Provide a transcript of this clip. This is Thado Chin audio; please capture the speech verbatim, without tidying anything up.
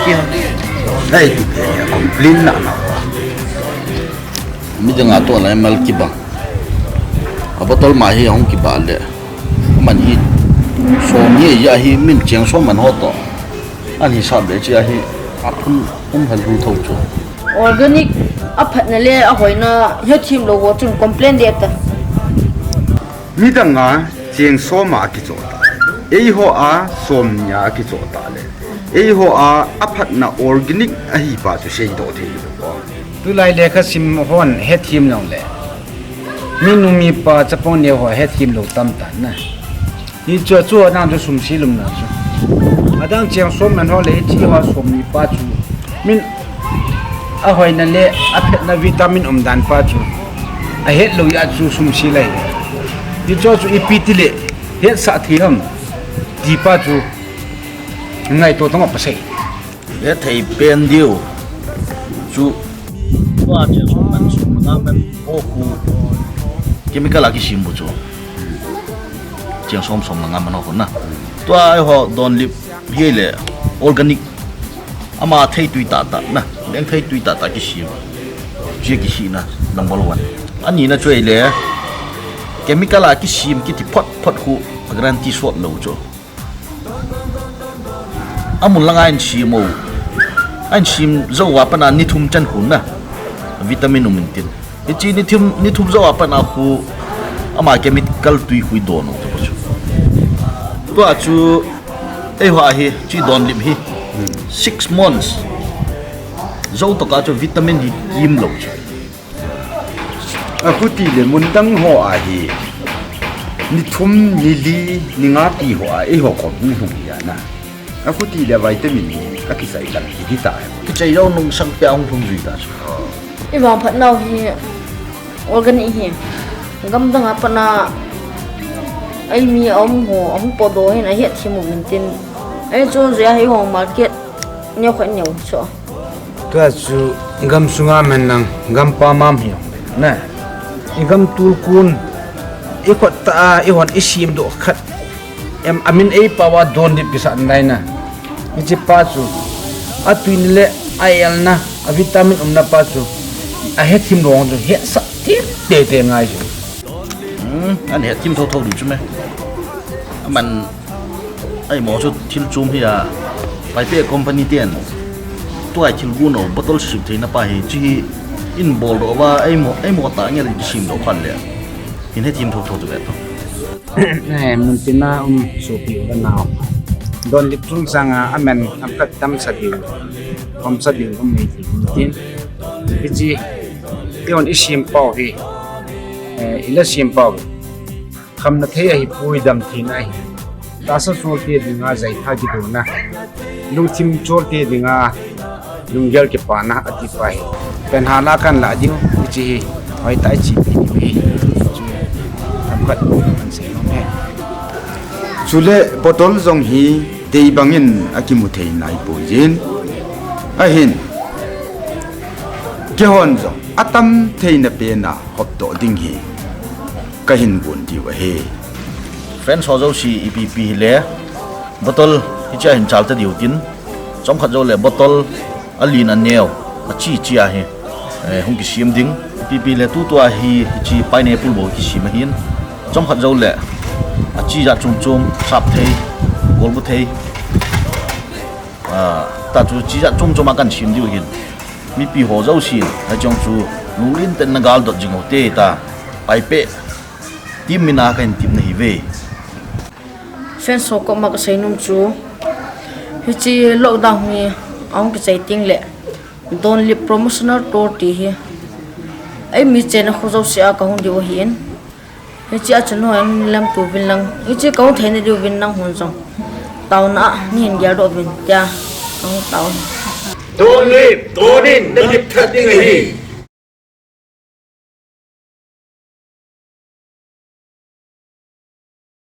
Hey, complain na na. Midang a to la M L kibang. A bottle ma hi ahung kibah le. Aman hi som hi ya hi min cheng som man ho to. An hisap le chi a hi a phun um hal hu tho chu. Organic a phatna le a hoina hethim lo ho chun complain de ta. Midang a cheng som a kicho ta. Eiho a som ni a kicho ta le. Eiho a a phatna organic ahi pa chu sei doh thei lo ko. Tulai lekha sim hon hethim nong le. Mi nu mi pa chapang neo ho hethim lo tam tan na. Hi chu chu nang chu sum si lum na chu. Adang cheng som nan ho le hi chi ho som ni pa chu. Min a hoina le a phetna vitamin um dan pa chu. A het lo ya chu sum si lai. Hi chu chu ipi ti le het sa thi ham. Ti pa chu. Ngai to tong pa sei. Hethei pen diu. Chu. Tua cheng som man sum na man ho khu. Chemical a kisim bu chu. Cheng som som na nga man ho khu na. Tua ho don lip hi le organic. Ama thei tui ta ta na. Leng thei tui ta ta kisim. Chi kisina number one. Ani na chu le. Chemical a kisim kiti phot phot khu guarantee sot lo chu. Amun langa in sim o. An sim zo wa pana ni thum chan khu na. Vitamin um in tin. Hichi ni thum ni thum zo wa pana khu ama chemical tui khu i don o. Tua chu eiho a hi chi don lim hi. Six months. Zo to ka chu vitamin hi kim lo chu. Akhuti le mun dang ho a hi. Ni thum, ni li, ni nga ti ho a, eiho kom hung hung hi a na. Akhuti le vitamin hi, akisai kal hi di ta he. Kichai lo nung sang pia hung hung zui ta chu. I vang phat nau hi, organic hi. Gam dang a pana, ai mi a um ho, a hung po do hin, a hiat hi mu min tin. Ai chu zui a hi ho market, neo khat neo chu. Tua chu gam sunga man lang, gam pa mam hi ong na. I gam tulkun, i khot ta a, i hon i sim do khat. Em, amin ei pa wa don dip kisa nai na. I chi pa chu, a tuin le, a el na, a vitamin um na pa chu, a het him rong chu, het sa ti te te ngai chu. Hmm, an het him tho tho du chu me. Aman Ai mo chu thil chum hi a, Paipe company ten. Tua thil gun o, bottle sip theina pa hi, chi hi in bol do va, ai mo, ai mo ta nge ri sim do khan le. Hin he thim tho tho tu ve to. Eh, mun tina um, so pi u nau. Don lip chung sanga, amen, am kat tam sa diu. Kom sa diu, um mei ti, mun tin. Hi chi, i on i sim pau hi. Eh, i la sim pau. Khamna thei ahi pui, dam theina ahi. Tahsa cholte dinga zaitha kidona. Lungthim cholte dinga lunggel kipana ati pa hi. Pen hala kan la diu, hichi hi. Hoi tai chi pi diu hi. Chu, themkhat kan sei nom e. Chule bottle jong hi tei bangin akimu thei nai poi jin. Ahin. Keihon jong atam theina pena hop doh ding hi. Ka hin gon diu ahi. Friends ho jouse ipi ipi hile, bottle hichea hin chal ta diu tin, chomkhat jou le bottle a lin a neo, a chi chi ahi, eh, hung kisem ding. Ipi ipi le tutua hi hichi pineapple bou kisem ahin. Chomkhat jou le, a chi jat chom chom, sap thei, golbu thei. Ah, ta chu chi jat chom chom a kan sem diu ahin. Mipi ho jousen, a chong chu, lunglen tah in na gal dot jing u hite ta, Paipe, team mina ka hin tepna ahi ve. Friends ho koma ka seinom chu, hichi lockdown hi, ahung kichai teng le, Don Lip promotional tour ti hi, eimi chenna kho jouse a ka hung diu ahin. Hichea chun hoi lam tu vin lang. Hichi kong thei na diu vin lang hon jong. Taona a, nei hin gel doh vin tia. Kong tao. Don Lip, don in, na lip that ding ahi.